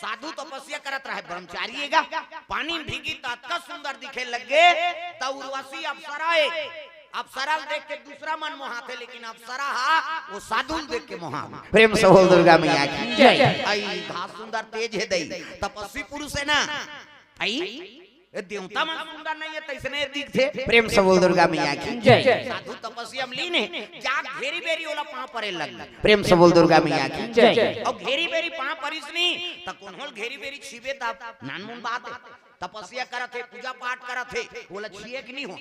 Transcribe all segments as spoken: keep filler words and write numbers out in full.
साधु तपस्या करत रहे, ब्रह्मचारी एगा, पानी में भीगी त अतका सुंदर दिखे लग गे, त उर्वशी अप्सरा ए, अप्सरा ल देख के दूसरा मन मोहाथे, लेकिन अप्सरा हा वो साधु ल देख के मोहा। प्रेम से बोल दुर्गा मैया की जय। आई घास सुंदर तेज हे दई, तपस्वी पुरुष हे ना, आई ए देवता मन सुंदर नहीं हे, तैसने दिखथे। प्रेम से बोल दुर्गा मैया की जय। साधु तपस्या में लीन हे, जा घेरी बेरी ओला पाँव परे लग गे। प्रेम से बोल दुर्गा मैया की जय। अउ घेरी बेरी पाँव परिस नी, त कोनो ल घेरी बेरी छीबे तब नानमुन बात हे। तपस्या करत हे, पूजा पाठ करत हे, ओला छिए के नहीं हो।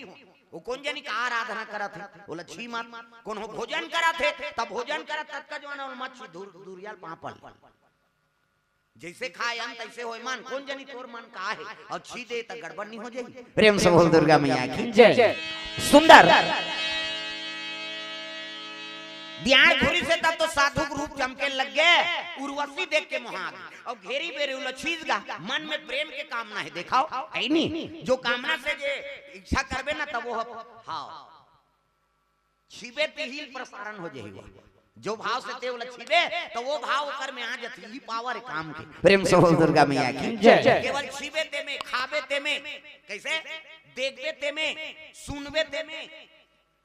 वो कोन जनी का आराधना करत हे, ओला छी मत। कोनो भोजन करत हे, तब भोजन करत ततका जो ना ओला मत छी, दूर, दूरिया ल पाँव परे। जैसे खाए अन्न तैसे होए मन, कोन जनी तोर मन का हे, अउ छी दे त गड़बड़ नहीं हो जाही। प्रेम से बोल दुर्गा मैया की जय। सुंदर। दियार घुरिस हे तब तो साधु के रूप चमके लग गे, उर्वशी देख के मोहा गे। अउ घेरी बेरी ओला छीस गा, मन में प्रेम के कामना हे, देखाव, हे नी? जो कामना से जे इच्छा करबे ना, तब वो ह-, हाँ। छीबे तिही ल प्रसारण हो जाही वो। जो भाव से ते ओला छीबे, त वो भाव ओकर में आ जाथे, ई power हे काम के। प्रेम से बोल दुर्गा मैया की जय। केवल छीबे ते में, खाबे ते में, कैसे? देखबे ते में, सुनबे ते में,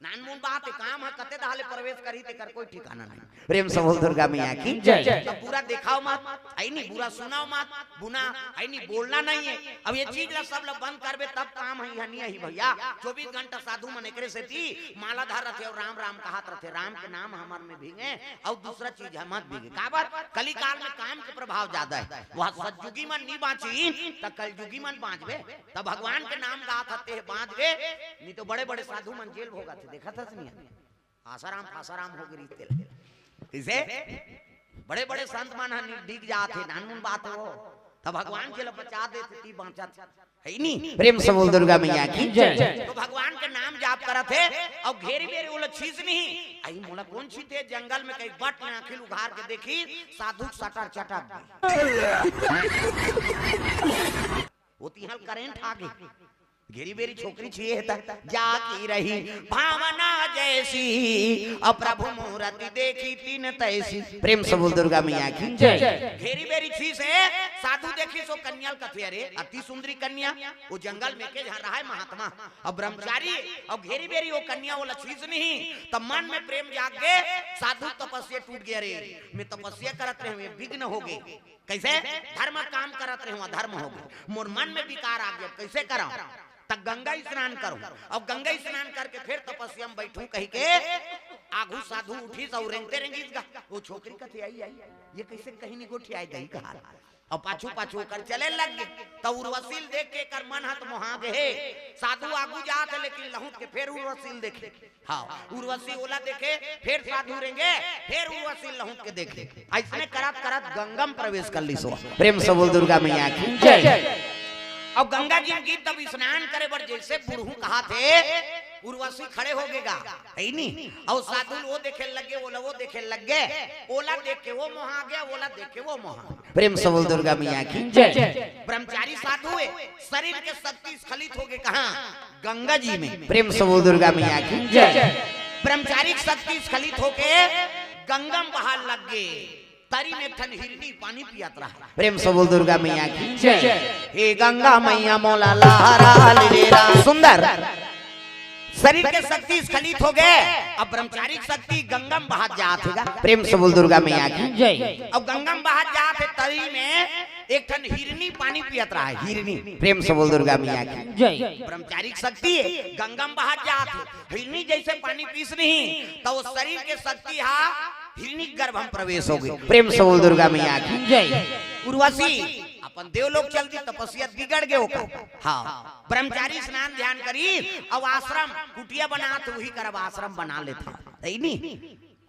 नानमुन बात हे, काम ह कते दहा ले प्रवेश करही, तेकर कोई ठिकाना नहीं। प्रेम से बोल दुर्गा मैया की जय। त बुरा देखाव मत, हे नी, बुरा सुनाव मत, बुरा, हे नी, बोलना नहीं हे। अब ये चीज ला सब ला बंद करबे तब काम हे, इहाँ नहीं आही भैया। चौबीस घंटा साधु मन एकरे सेती माला धर रथे अउ राम राम कहत रथे, राम के नाम हमर में भींगे अउ दूसरा चीज ह मत भींगे। काबर? कलिकाल में काम के प्रभाव ज्यादा हे। वह सतयुगी मन नहीं बाँचिन, त कलयुगी मन बाँचबे। त भगवान के नाम गात हते बाँचबे, नहीं तो बड़े-बड़े साधु मन जेल भोगत हे, देखत हस नहीं? आसाराम फासाराम हो गे रिहिस तेला। कइसे? बड़े-बड़े संत मन ह नि-, डिग जात हे, नानमुन बात हे वो। त भगवान जेला बचा देथे, ती बाँचत हे नी? प्रेम से बोल दुर्गा मैया की जय। तो भगवान के नाम जाप करत हे, अउ घेरी बेरी ओला छीस नहीं। आई मोला कोन छीथे, जंगल में कहीं बट में आँखी ल उघार के देखिस, साधु के सटर चटक गे। वो तिहाँ ल current आ गे। घेरी बेरी छोकरी छिए हे त, जाकी रही भावना जैसी, अउ प्रभु मूरति देखी तिन तैसी। प्रेम से बोल दुर्गा मैया की जय। घेरी बेरी छीस हे, साधु देखिस ओ कन्या ल कथे, अरे अति सुंदरी कन्या, वो जंगल में के झन रहय महात्मा, अउ ब्रह्मचारी, अउ घेरी बेरी वो कन्या ओला छीस नहीं, त मन में प्रेम जाग गे, साधु तपस्या टूट गे, अरे मैं तपस्या करत रहेंव, ये विघ्न हो गे। कइसे? धर्म काम करत रहेंव, अधर्म हो गे। मोर मन में विकार आ गे, कइसे करंव? त गंगा स्नान करहूं, अउ गंगा स्नान करके फेर तपस्या में बइठहूं कहिके आघू साधु उठिस अउ रेंगते रेंगिस गा। वो छोकरी कथे, आई, आई, ये कइसे कहीं नहीं गोठियाय गई कहा। अउ पाछू पाछू ओकर चले लग गे। त उर्वशी ल देख के एकर मन ह त मोहा गे हे। साधु आघू जात हे, लेकिन लहुट के फेर उर्वशी ल देखे। हाँ, उर्वशी ओला देखे, फेर साधु रेंगे, फेर उर्वशी लहुट के देखे। अइसने करत करत गंगा में प्रवेश कर लिस ओ। प्रेम से बोल दुर्गा मैया की जय। अउ गंगा जी में गिस तब स्नान करे बर जइसे बूड़हूं कहत हे, उर्वशी खड़े हो गे गा, हे नी? अउ साधु ल वो देखे लग गे, ओला वो देखे लग गे, ओला देख के वो मोहा गे, ओला देख के वो मोहा। प्रेम से बोल दुर्गा मैया की जय। ब्रह्मचारी साधु हे, शरीर के शक्ति स्खलित हो गे, कहाँ? गंगा जी में। प्रेम से बोल दुर्गा मैया की जय। ब्रह्मचारी के शक्ति स्खलित होके गंगा में बहाय लग गे। तरी में एक ठन हिरनी पानी पियत रहय। प्रेम से बोल दुर्गा मैया की जय। हे गंगा मैया मोला लहरा ले रा। सुंदर। शरीर के शक्ति स्खलित हो गे, अब ब्रह्मचारी के शक्ति गंगा में बहत जात हे गा। प्रेम से बोल दुर्गा मैया की जय। अब गंगा में बहत जात हे, तरी में एक ठन हिरनी पानी पियत रहय, हिरनी। प्रेम से बोल दुर्गा मैया की जय। ब्रह्मचारी के शक्ति गंगा में बहत जात हे, हिरनी जइसे पानी पीस नहीं, त वो शरीर के शक्ति हा हिरनी के गर्भ में प्रवेश हो गे। प्रेम से बोल दुर्गा मैया की जय। उर्वशी अपन देवलोक चल दिस, तपस्या बिगड़ गे ओकर। हाँ, ब्रह्मचारी स्नान ध्यान करिस, अउ आश्रम कुटिया बनात हे, उही करा अब आश्रम बना लेथंव, हे नी?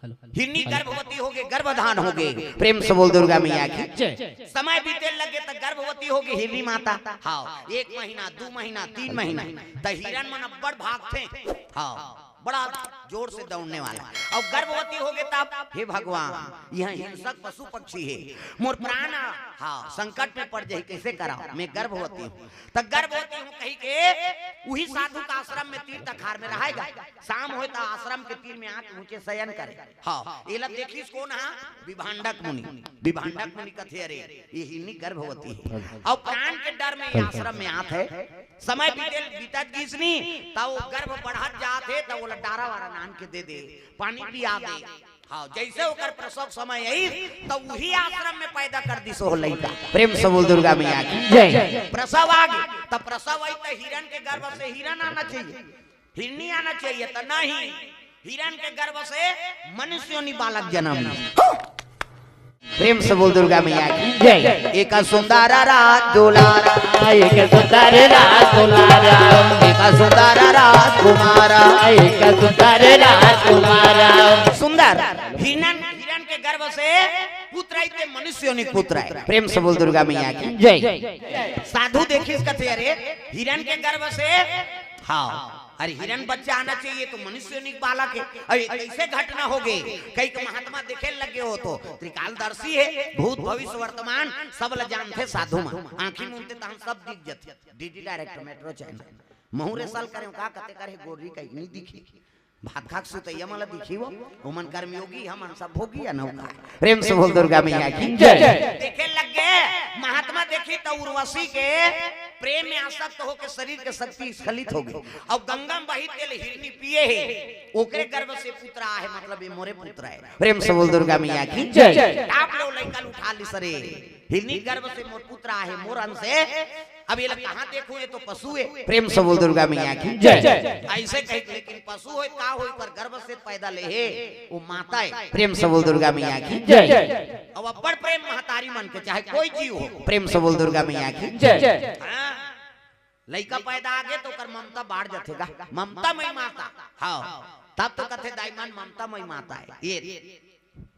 हिरनी गर्भवती हो गे, गर्भधान हो गे। प्रेम से बोल दुर्गा मैया की जय। समय बीते लग गे त गर्भवती हो गे हिरनी माता। हाँ, एक महीना, दू महीना, तीन महीना, त हिरन मन अब्बड़ भागथे। हाँ, बड़ा जोर से दौड़ने वाला। अउ गर्भवती होगे तब, हे भगवान, इहाँ हिंसक पशु पक्षी हे, मोर प्राण, हाँ, संकट में पड़ जाही, कइसे करँव, मैं गर्भवती हूँ। त गर्भवती हूँ कहिके उही साधु का आश्रम में तीर तखार में रहय गा। शाम होय त आश्रम के तीर में आके ऊँचे शयन करे। हाँ, एला देखिस कोन हा? विभांडक मुनि। विभांडक मुनि कथे, अरे, ये हिरनी गर्भवती हे। अउ प्राण के डर में ये आश्रम में आत हे। समय बीते, बीतत गिस नी, त वो गर्भ बढ़त जात हे, त ओला डारा वारा लान के दे दे, पानी पिया दे। हाँ, जइसे ओकर प्रसव समय आइस, त उही आश्रम में पैदा कर दिस ओ लइका। प्रेम से बोल दुर्गा मैया की जय। प्रसव आगे, त प्रसव आइस त हिरण के गर्भ से हिरण आना चाहिए, हिरनी आना चाहिए, त नहीं, हिरण के गर्भ से मनुष्य योनि बालक जन्म लिस। प्रेम से बोल दुर्गा मैया की जय। एक सुंदर राज दुलारा, एक सुंदर राज दुलारा, एक सुंदर राजकुमारा, एक सुंदर राजकुमारा। सुंदर हिरण, हिरण के गर्भ से पुत्र आइस ते मनुष्य योनि पुत्र आइस। प्रेम से बोल दुर्गा मैया की जय। साधु देखिस कथे, अरे, हिरण के गर्भ से, हाँ, अरे, हिरण बच्चा आना चाहिए त मनुष्य योनि बालक हे। अरे, कइसे घटना होगे? कहिके महात्मा देखे लगे ओ तो त्रिकालदर्शी हे, भूत भविष्य वर्तमान सब ल जानथे साधु मन। आँखी मूंदथे तहन सब दिख जथे। DD direct metro channel. महूँ रे साल करेंव का कथे करे गोरी कहीं नहीं दिखे। भात खाके सुतइया मन ल दिखही वो, ओमन कर्मयोगी, हमन सब भोगी अनौका। प्रेम से बोल दुर्गा मैया की जय। देखे लगे महात्मा देखिस त उर्वशी के प्रेम में आसक्त होके शरीर के शक्ति स्खलित होगे। अउ गंगा में बहित तेल हिरनी पिए हे, ओकरे गर्भ से पुत्र आहे, मतलब ये मोरे पुत्र हे। प्रेम से बोल दुर्गा मैया की जय। टाप ले ओ लइका ल उठा लिस रे, हिरनी गर्भ से मोर पुत्र आहे, मोर अंश हे। अब एला कहाँ देखहूँ, ये तो पशु हे। प्रेम से बोल दुर्गा मैया की जय। अइसे कहिके, लेकिन पशु होय का होय, पर गर्भ से पैदा ले हे, वो माता हे। प्रेम से बोल दुर्गा मैया की जय। अब अब्बड़ प्रेम महतारी मन के, चाहे कोई जीव हो। प्रेम से बोल दुर्गा मैया की जय। हाँ, लइका पैदा आगे त ओकर ममता बाढ़ जथे गा, ममता मई माता। हाँ, तब तो कथे दाई मन ममता मई माता हे। ये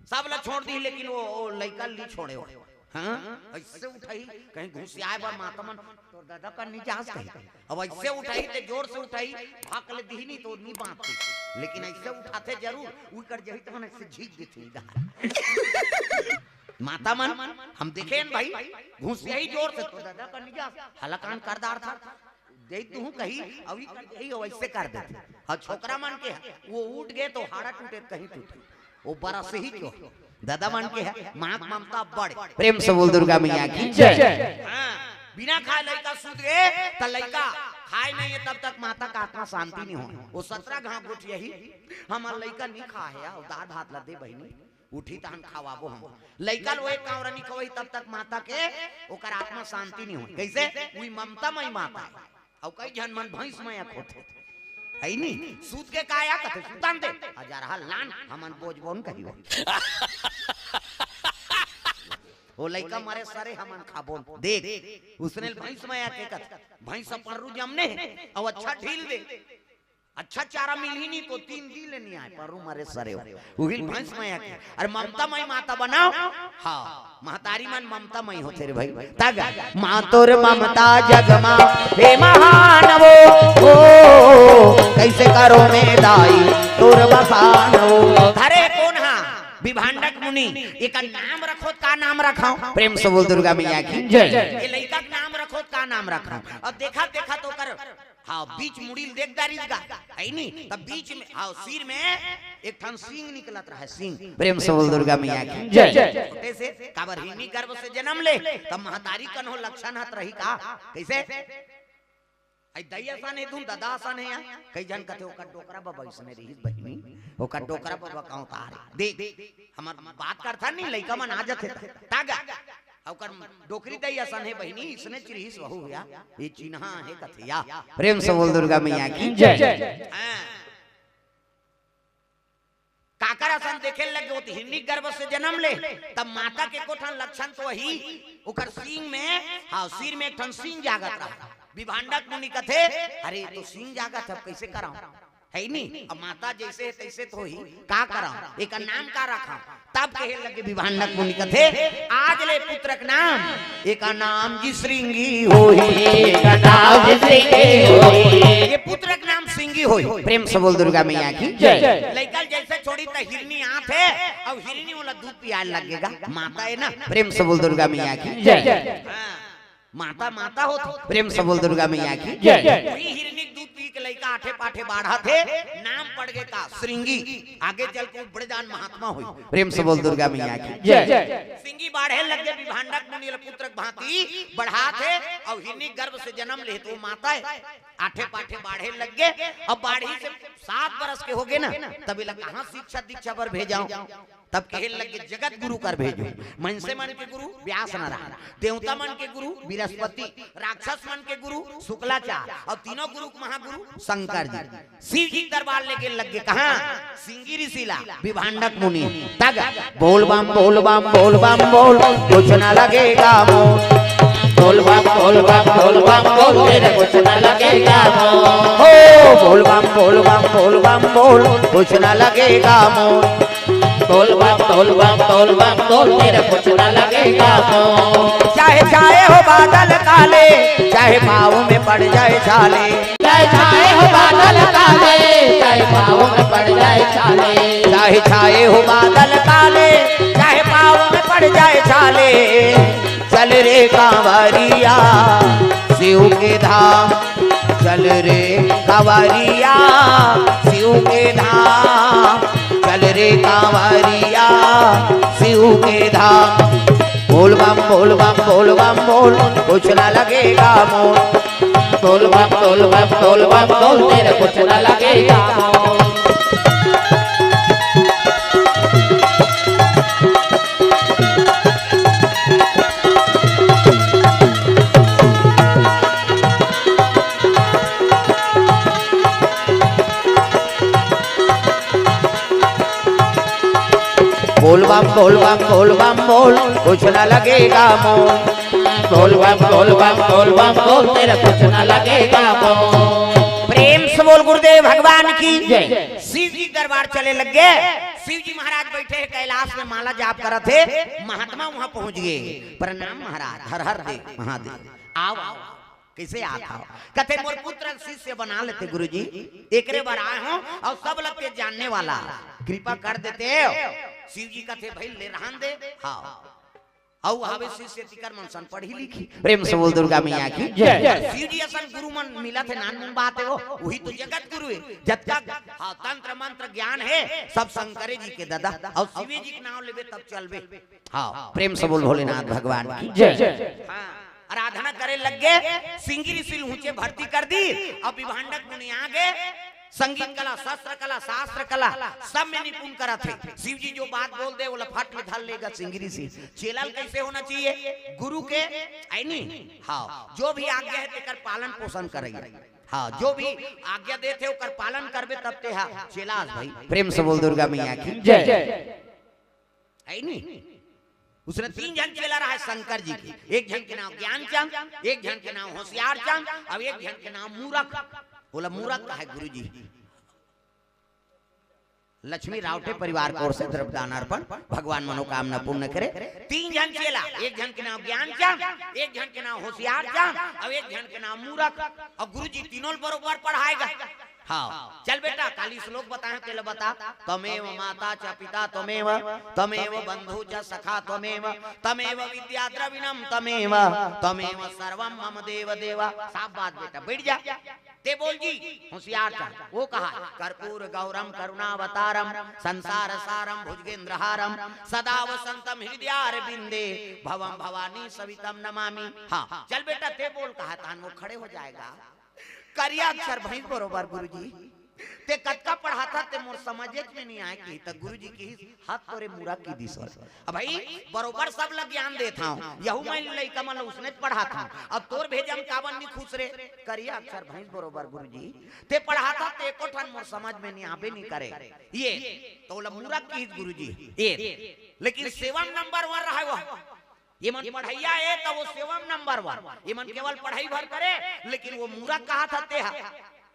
सब ल छोड़ दिस, लेकिन वो, वो लइका ल नी छोड़े वो। हाँ, अइसे उठही, कहीं घुसियाए बर माता मन, तोर ददा कन नी जास कहीं। अब अइसे उठही, ते जोर से उठही, भाक ले दिही नी त नी बाँचही। लेकिन अइसे उठाथे जरूर, उइकर जही तहन अइसे झींक देथे इधर। माता मन, हम देखेन भाई, घुसियाही जोर से, तोर ददा कन नी जास, हलाकान कर डारथे। दे दूहूँ कही, अउ ई कर देही, अउ अइसे कर देथे। हाँ, छोकरा मन के हे, वो उठ गे त हाड़ा टूटे त कहीं टूटे। वो बरसही क्यों? ददा मन के हे, माँ के ममता बड़े। प्रेम से बोल दुर्गा मैया की जय। हाँ, बिना खाए लइका सुत गे, त लइका खाए नहीं हे, तब तक माता का आत्मा शांति नहीं होय। वो सतरा घाव गोठियाही, हमर लइका नहीं खाए हे, अउ दार भात ला दे बहिनी। उठही तहन खवाबो हम। लइका ल वो एक कांवरा नी खवही, तब तक माता के ओकर आत्मा शांति नी होय। कइसे? उही ममता मई माता हे। अउ कई झन मन भैंस मया होथे। हइ नी? सूत के का या कथे, "सुतन दे।" अजरहा लान, हमन बोजबो न कहिबो। ओ लइका मरे सरे हमन खाबो न। देख, उसने ल भैंस मया के कथे। भैंस अपन रू जमने हे, अउ अच्छा ढील दे। अच्छा चारा मिलही नी त तीन दिन ले नी आय, परू मरे सरे हो। उही ल भैंस मया के। अरे ममता मई माता बनाव। हाँ, महतारी मन ममता मई होथे रे भाई। तग, माँ तोर ममता जग मा, हे महान वो, ओ, कइसे करँव मैं दाई, तोर बखान वो। अरे कोन हा? विभांडक मुनि, एकर नाम रखों त का नाम रखँव? प्रेम से बोल दुर्गा मैया की जय। ये लइका के नाम रखों त का नाम रखँव? अब देखा, देखा त ओकर हाँ, बीच मुड़ी ल देख डारिस गा, हइ नी? त बीच में, हाँ, सिर में एक ठन सींग निकलत रहय, सींग। प्रेम से बोल दुर्गा मैया की जय। छोटे से, काबर हिरनी गर्भ से जनम ले, त महतारी कन हो लक्षण हत रही का? कइसे? अइ दई असन हे धुन, ददा असन हे या। कई झन कथे, "ओकर डोकरा बबा अइसने रहिस बहिनी, ओकर डोकरा बबा कहूँ तारे।" देख, हमर बात करथन नी, लइका मन आ जथे त, तागा। अउ ओकर डोकरी दई असन हे बहिनी, इसने चिरहिस वहू होया, ये चिन्हा हे कथे या। प्रेम से बोल दुर्गा मैया की जय। हाँ। काकर असन देखे लगे, वो त हिरनी गर्भ से जनम ले, तब माता के एको ठन लक्षण तो ही, ओकर सींग में, हाँ, सिर में एक ठन सींग जागत रहा। विभांडक मुनि कथे, "अरे, तो सींग जागत हे, अब कइसे करँव?" हइ नी? अब माता जइसे हे तइसे तो होही, का करँव? एकर नाम का रखँव? तब कहे लगे विभांडक मुनि कथे, "आज ले पुत्र के नाम, एकर नाम जी श्रृंगी होही।" एकर नाम जी श्रृंगी होही। ये पुत्र के नाम सिंगी होई। प्रेम से बोल दुर्गा मैया की जय। लइका ल जइसे छोड़ी त हिरनी आथे, अउ हिरनी ओला दूध पियाए लगेगा। माता हे ना, प्रेम से बोल दुर्गा मैया की जय। हाँ, माता माता होत, प्रेम से बोल दुर्गा मैया की जय। वही हिरनी के दूध पी के लइका आठे पाठे बाढ़त हे, नाम पड़ गे का सिंगी। आगे चल के बड़े जान महात्मा होई। प्रेम से बोल दुर्गा मैया की जय। सिंगी बाढ़े लग गे, विभांडक मुनि ल पुत्र के भांति बढ़ात हे, अउ हिरनी गर्भ से जन्म ले तो माता हे। आठे पाठे बाढ़े लग गे। अब बाढ़ी से सात बरस के हो गे ना, तब एला कहाँ शिक्षा दीक्षा बर भेजाओ? तब कहे लग गे, जगत गुरु कर भेजो। मनसे मन के गुरु व्यास नारायण, देवता मन के गुरु बृहस्पति, राक्षस मन के गुरु शुक्लाचार्य, अउ तीनों गुरु के महागुरु शंकर जी। शिव जी के दरबार लेगे लग गे कहाँ? सिंगी ऋषि ला, विभांडक मुनि। तग बोल बम बोल बम बोल बम बोल, कुछ ना लगेगा मोर। बोल बम बोल बम बोल बम बोल, तेरे कुछ ना लगेगा मोर। हो बोल बम बोल बम बोल बम बोल, कुछ ना लगेगा मोर। बोल बम बोल बम बोल बम बोल, तेरे कुछ ना लगेगा मोर। चाहे छाए हो बादल काले, चाहे पाँव में पड़ जाए छाले। चाहे छाए हो बादल काले, चाहे पाँव में पड़ जाए छाले। चाहे छाए हो बादल काले, चाहे पाँव में पड़ जाए छाले। चल रे कांवरिया शिव के धाम, चल रे कांवरिया शिव के धाम, चल रे कांवरिया शिव के धाम। बोल बम बोल बम बोल बम बोल, कुछ ना लगेगा मोर। बोल बम बोल बम बोल बम बोल, तेरे कुछ ना लगेगा। बोल बम बोल बम बोल बम बोल, कुछ ना लगेगा मोर। बोल बम बोल बम बोल बम बोल, तेरा कुछ ना लगेगा मोर। प्रेम से बोल गुरुदेव भगवान की जय। शिव जी दरबार चले लग गे। शिव जी महाराज बैठे हे कैलाश में, माला जाप करत हे। महात्मा वहां पहुंच गे। प्रणाम महाराज, हर हर देव महादेव। आओ आओ। कइसे आत हव? कथे मोर पुत्र शिष्य बना लेते गुरुजी, एकरे बर आए हों अउ सब लगते जानने वाला, कृपा कर देते। शिव जी कथे भई ले रहन दे। हाँ, अउ हवे शिष्य तिकर मन सन पढ़ी लिखी। प्रेम से बोल दुर्गा मैया की जय। शिव जी असन गुरु मन मिलत हे, नानमुन बात हे वो, वही तो जगत गुरु हे। जतका हाँ तंत्र मंत्र ज्ञान हे सब शंकरे जी के ददा, अउ शिवे जी के नाम लेबे तब चलबे। हाँ, प्रेम से बोल भोलेनाथ भगवान की जय। हाँ, आराधना करे लग गे, सिंगी ऋषि ल हुचे भर्ती कर दी। अब विभांडक मुनि आ गे, संगीत कला, शस्त्र कला, शास्त्र कला, सब में निपुण करत हे। शिव जी जो बात बोल दे, ओला फट ले धर लेगा सिंगी ऋषि। चेला ल कइसे होना चाहिए? गुरु के, है नी? हाँ, जो भी आज्ञा हे, तेकर पालन पोषण करइया। हाँ, जो भी आज्ञा देथे, ओकर पालन करबे, तब ते हा चेला अस भाई। प्रेम से बोल दुर्गा मैया की जय। है नी? उसने तीन झन चेला रहा हे शंकर जी के, एक झन के नाम ज्ञानचंद, एक झन के नाम होशियारचंद, अउ एक झन के नाम मूरख। बोला मूरख का हे गुरुजी? लक्ष्मी रावटे परिवार की ओर से द्रव्य दान अर्पण, भगवान मनोकामना पूर्ण करे। तीन झन चेला, एक झन के नाम ज्ञानचंद, एक झन के नाम होशियारचंद, अउ एक झन के नाम मूरख। अउ गुरुजी तीनों ल बरोबर पढ़ाएगा। हाँ, चल बेटा, काली श्लोक बताए, तेला बता। त्वमेव माता च पिता त्वमेव, त्वमेव बंधु च सखा त्वमेव, त्वमेव विद्या द्रविणम त्वमेव, त्वमेव सर्वम मम देव देव। साफ बात बेटा, बैठ जा। ते बोल जी, होशियारचंद, वो कहा, कर्पूर गौरम करुणावतारम, संसार सारम भुजगेंद्र हारम, सदा वसंतम हृदयारविंदे, भवम भवानी सवितम नमामि। हाँ, चल बेटा, ते बोल कहा, तान वो खड़े हो जाएगा। करिया अक्षर भैंस बरोबर गुरुजी। ते कतका पढ़ाथा ते मोर समझेच में नहीं आए कही, त गुरुजी कही, हाथ तोरे मुरा की दिस। अब भाई बरोबर सब ला ज्ञान देत हंव, यहू मैं लइका मन ला उसने पढ़ात हंव। अब तोर भेजे म काबर नहीं खुश रे? करिया अक्षर भैंस बरोबर गुरुजी। ते पढ़ाथा ते एको ठन मोर समझ में नहीं आबे नहीं करे। ये तो ओला मुरा की गुरुजी। ये लेकिन सेवा म नंबर वन रहा वो। ये मन पढ़ैया हे त वो सेवा म नंबर वन। ये मन केवल पढ़ाई भर करे, लेकिन वो मुरा कहा था ते हा।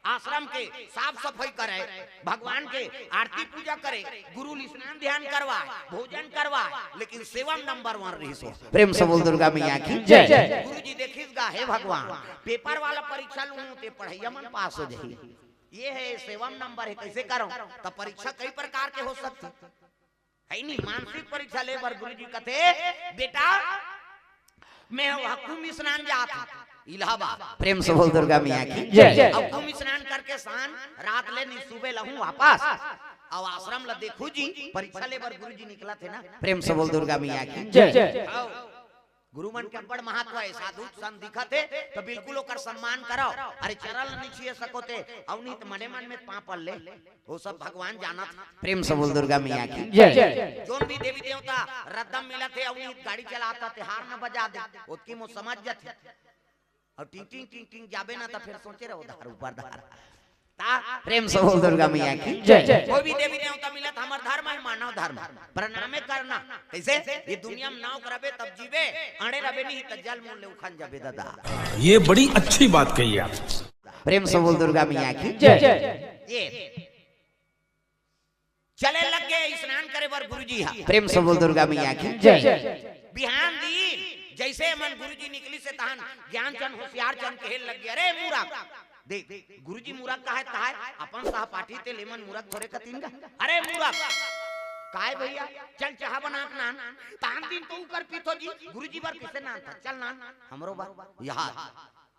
आश्रम के साफ सफाई करे, भगवान के आरती पूजा करे, गुरु ल स्नान ध्यान करवाए, भोजन करवाए, लेकिन सेवा म नंबर वन रहिस वो। प्रेम से बोल दुर्गा मैया की जय। गुरुजी देखिस गा, हे भगवान, पेपर वाला परीक्षा लूं ते पढ़ैया मन पास हो जाही। ये है सेवन नंबर है, कैसे करो? तो परीक्षा कई प्रकार के हो सकथे, है नी? मानसिक परीक्षा ले बर गुरुजी कथे, बेटा मैं वहाँ कुंभ स्नान जात हूँ इलाहाबाद। प्रेम से बोल दुर्गा मैया की जय। अब कुंभ स्नान करके शाम रात ले नी सुबह लहूँ वापस। अब आश्रम ला देखू जी, परीक्षा ले बर गुरुजी निकलथे ना। प्रेम से बोल दुर्गा मैया की जय। आओ। गुरु मन के बड़ महत्व है, साधु संत दिखत हे तो बिल्कुल ओकर सम्मान कराओ। अरे चरण नहीं छुए सको ते, अउ नहीं तो मने मन में पाँव पड़ ले, वो सब भगवान जानत। प्रेम से बोल दुर्गा मैया की जय। जोन भी देवी देवता रद्दम मिलत हे, अउ नहीं तो गाड़ी चलाता ते हार न बजा दे, ओतकी मो समझ जाथे। अउ टिंग टिंग टिंग टिंग जाबे ना तो फिर सोचे रहो धार ऊपर धार। ता प्रेम से बोल दुर्गा मैया की जय। कोई भी देवी देवता मिलत, हमर धर्म है मानव धर्म, प्रणामे करना। कैसे? ये दुनिया में नाव करबे तब जीबे, अड़े रबे नहीं तो जल मूल ले उखन जाबे दादा। ये बड़ी अच्छी बात कही आप। प्रेम से बोल दुर्गा मैया की जय। ये चले लग गए स्नान करे बर गुरुजी हा। प्रेम से बोल दुर्गा मैया की जय। बिहान दिन जैसे मन गुरुजी निकलिस तहन ज्ञान चंद होशियार चंद कहे लग गए, अरे मूरख, देख गुरुजी मूरख कहे तहाय, अपन सहपाठी ते लेमन मूरख थोरे कतिन का। अरे मूरख, काय भैया, चल चाहा बना के नान। तान दिन तो ऊपर पीतो जी, गुरुजी बर किसे नान था, चल नान, हमरो बर यहाँ।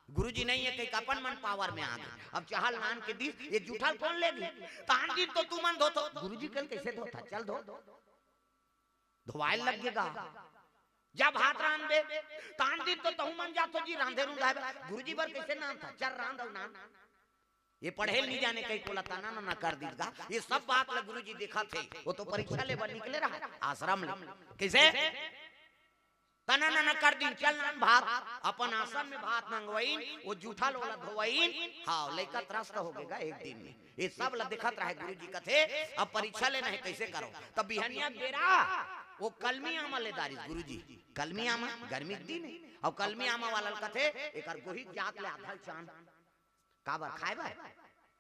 गुरुजी नहीं है, कहीं अपन मन पावर में आ गए। अब चाहल नान के दिस, ये जूठल कौन लेगी? तान दिन तो तू मन धोतो। गुरुजी कल कैसे धोता? चल धो। धोवाए लगेगा। जब हाथ रांधबे, तान दिन तो तहु मन जातो जी रांधे रुंधाए बर। गुरुजी बर कैसे नान था? चल रांध अउ नान। ये पढ़े नहीं जाने कहीं कोला तना ना, ना कर दीगा। ये सब बात ला गुरुजी देखा थे। वो तो परीक्षा ले बर निकले रहा आश्रम ले। कैसे? तना ना ना कर दिन, चल नान भात, अपन आसन में भात मंगवाइन, वो जूठा लोला धोवाइन। हाँ, लइका त्रस्त हो गेगा एक दिन में। ये सब ला देखत रहे गुरुजी कथे, अब परीक्षा लेना है कैसे करो। तब बिहनिया बेरा वो कलमी आमा ले दारिस गुरुजी, कलमी आमा गर्मी के दिन है, और कलमी आमा वाला ल कथे एकर गोहिक जात ले आधा चान काबर खाए बर?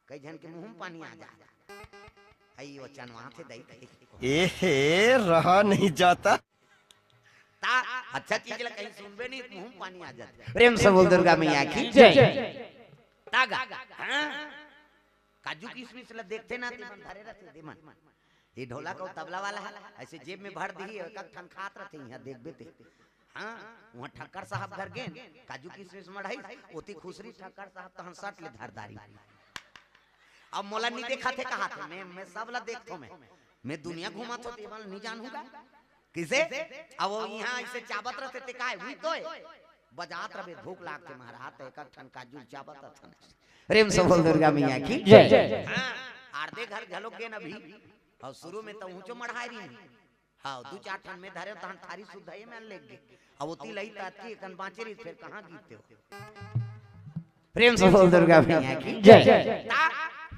कई झन के मुंह में पानी आ जात। आई वो चनवा थे दई दई। एहे, रहा नहीं जाता। ता अच्छा चीज ला कहीं सुनबे नहीं, मुंह में पानी आ जाता। प्रेम से बोल दुर्गा मैया की जय। तागा, हाँ? काजू किशमिश ला देखते ना, तेमन धरे रहते, देमन। ये ढोलक और तबला वाला है, ऐसे जेब में भर दी, एक एक ठन खात रहते, यहाँ देखबे ते। हाँ, वहाँ ठक्कर साहब घर गेन, काजू किशमिश मढ़ाई, ओती खुसरी ठक्कर साहब तहन सट ले धर दारी। अब मोला नहीं देखा थे, कहा थे, मैं, मैं सब ला देखथो मैं। मैं दुनिया घूमा थो, तेमन नहीं जानूंगा। किसे? अब वो यहाँ ऐसे चाबत रहते ते काय, हुई तो है। बजात रहे, भूख लागते महाराज, तो एक एक ठन काजू चाबत रहते। प्रेम से बोल दुर्गा मैया की जय। हाँ, आरदे घर घलो गेन अभी। और शुरू में तो ऊंचो मढ़ाई रही। हाँ, दू चार ठन में धरे, तहन थारी सुद्धा ये में लेग गे। अब ओती लई तात की एकन बाँचे रही, फिर कहाँ गिरते हो? प्रेम से बोल दुर्गा मैया की जय। ता,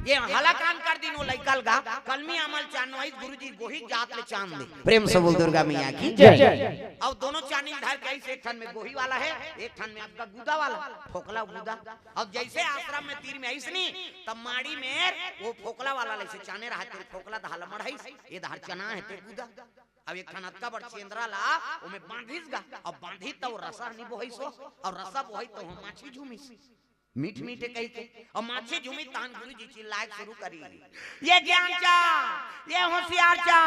ये हलाकान कर दिन वो लइका ल गा, कलमी आमा ल चान वाइस गुरुजी गोहिक जात ले चान दे। प्रेम से बोल दुर्गा मैया की जय। अब दोनों चानिन धर के आइस, एक ठन में गोही वाला है, एक ठन में आपका गुदा वाला, फोकला गुदा। अब जैसे आश्रम में तीर में आइस नी, तब माड़ी में वो फोकला वाला लइसे चाने रहा, तेरे फोकला दहा ल मढ़ाइस, ये दहा ल चना है तेरे गुदा। अब एक ठन अतका बड़ चेंदरा ला ओमे बांधिस गा, अब बांधी त वो रसा नहीं बोहिस हो, और रसा बोही त वो माछी झूमिस। मीठ मीठे कही के, और माछी झूमिस तहन गुरुजी चिल्लाए शुरू करी, ये ज्ञान चा, ये होशियार चा,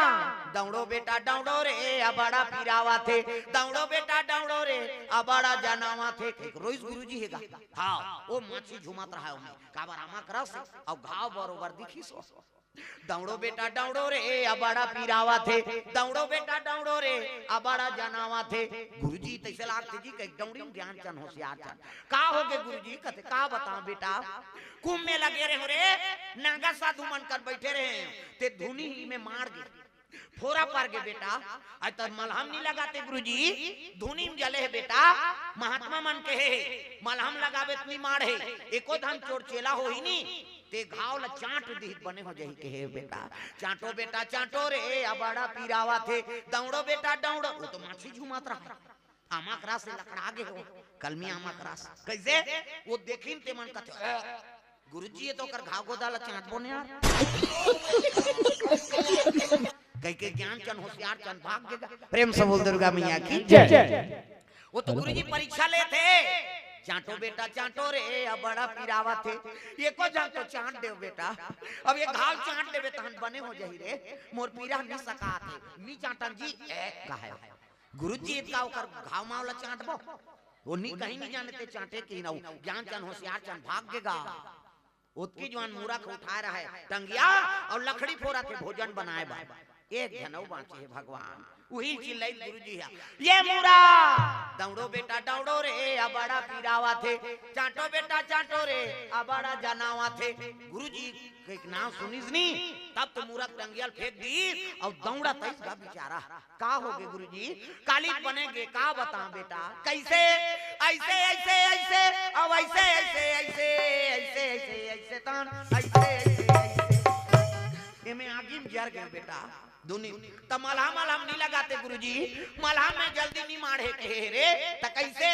दौड़ो बेटा दौड़ो रे, अबड़ा पिरावा थे, दौड़ो बेटा दौड़ो रे, अबड़ा जनावा थे। एक रोइस गुरुजी हेगा। हाँ, वो माछी झूमत रहा ओमे, काबर आमा के रस और घाव बरोबर दिखिस हो। दौड़ो बेटा दौड़ो रे, अबड़ा पिरावा थे, दौड़ो बेटा दौड़ो रे, अबड़ा जनावा थे। गुरुजी तैसे लागते जी के दौड़ी ज्ञान चन होशियार चन। का हो गे गुरुजी? कथे का बताओ बेटा, कुंभ में लगे रहे हो रे, नागा साधु मन कर बैठे रहे, ते धुनी ही में मार गे, फोरा पर गे बेटा। आज तक मलहम नहीं लगाते गुरुजी, धुनी में जले है बेटा। महात्मा मन कहे है, मलहम लगावे त नहीं मार है, एको धन चोर चेला हो ही नहीं। ते घाव ल चांट दिहित बने हो जही के, हे बेटा, चांटो बेटा चांटो रे, अबड़ा पिरावा थे, दौड़ो बेटा दौड़ो। वो तो माछी झूमत रहा, आमा के रस से लकड़ा गे हो, कलमी आमा के रस। कैसे? वो देखिन ते मन कथे, "अ, गुरुजी ये तो कर घाव गोदा ल चांट बोने यार।" कह के ज्ञान चन होशियार चन भाग गेगा। प्रेम से बोल दुर्गा मैया की जय। वो तो गुरुजी परीक्षा लेते, चांटो बेटा चांटो रे, अब बड़ा पीरावत हे। एको झन तो चांट देव बेटा, अब एक घाव चांट देबे तहन बने हो जाही रे, मोर पीरा नी सकात हे, नी चांटन जी। ए कहे गुरुजी, इतका ओकर घाव माव ला चांटबो? वो नी कहीं नी जाने ते चांटे कि नऊ, ज्ञान चन होशियार चन भाग गेगा। ओतकी जुवान मूरख उठाय रहय टंगिया अउ लकड़ी फोरत हे भोजन बनाय बर। एक झन अउ बांचे हे भगवान, उही चिल्लाइस गुरुजी हा, "ये मूरख, दौड़ो बेटा दौड़ो रे, अब बड़ा पीरावत हे, चांटो बेटा चांटो रे, अब बड़ा जनावत हे।" गुरुजी के नाव सुनिस नी, तब तो मूरख टंगिया ल फेंक दीस अउ दौड़त आइस गा बेचारा। का होगे गुरुजी? काली बने गे, का बतांव बेटा? कइसे? अइसे, अइसे, अइसे, अउ अइसे, अइसे, अइसे, अइसे, अइसे, अइसे, तन, अइसे, अइसे, अइसे। एमे आगी म जर गे बेटा। दुनी, त मलहम, मलहम नी लगाते गुरुजी, मलहम में जल्दी नी माढ़े कहे रे, त कइसे?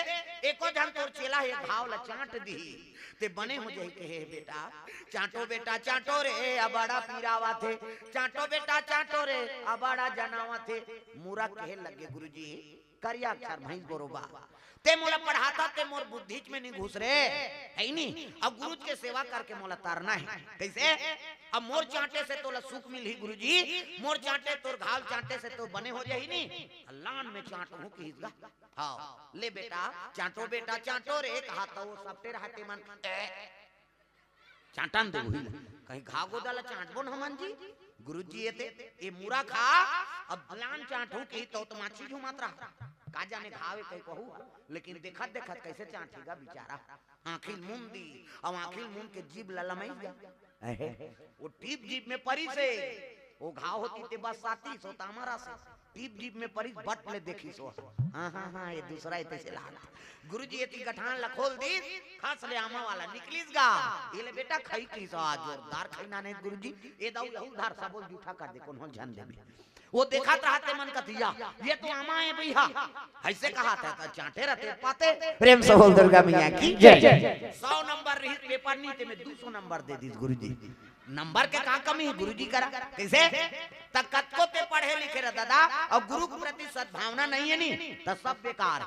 एको झन तोर चेला हे घाव ल चांट दिही। ते बने हो जाही कहे हे बेटा, चांटो बेटा चांटो रे, अब बड़ा पीरावत हे, चांटो बेटा चांटो रे, अब बड़ा जनावत हे। मूरख कहे लगे गुरुजी, करिया अक्षर भैंस गोरो बा, ते मोला पढ़ाता ते मोर बुद्धिच में नी घुस रे, हे नी? अब गुरुज के सेवा करके मोला तरना हे। कइसे? अब मोर चांटे से तोला सुख मिलही गुरुजी, मोर चांटे तोर घाव चांटे से तो बने हो जाही नी, लान में चांटहूं किहिस गा। हाँ, ले बेटा, चांटो बेटा, चांटो रे, कहा तो वो सपटे रहते मन, ए, चांटन दे वही। कहीं घाव गोदा ला चांटबो न हमन जी? गुरुजी एते, ए मूरख हा, अब लान चांटहूं कि तो, तो माछी झूमत रहा। का जाने घाव हे कहीं कहू, लेकिन देखत देखत कइसे चांटेगा बेचारा। आंखिल मुन दी, अब आंखिल मुन के जीभ ला लमई गा। अहे, वो टीप जीभ में परिस हे, वो घाव होती ते बस साती सो तामरा से। टीप जीभ में परिस बट ले देखिस वो। हाँ, हाँ, हाँ, ये दूसरा हे तइसे लागत। गुरुजी एती गठान ला खोल दीस, खस ले आमा वाला निकलिस गा। ये ले बेटा खई किहिस, जोरदार खई नाने गुरुजी, ए दऊ यहू धार सबो जूठा कर दे, कोनो झन देबे। वो देखत रहते मन कतिया, ये तो आमा हे भैया, अइसे कहत हे त चांटे रहते पाते। प्रेम से बोल दुर्गा मैया की जय। सौ नंबर रहिस पेपर नी, ते में दू सौ नंबर दे दीस गुरुजी। नंबर के का कमी हे गुरुजी करा? कइसे? त कतको ते पढ़े लिखे रह दादा, अउ गुरु के प्रति सद्भावना नइ हे नी, त सब बेकार।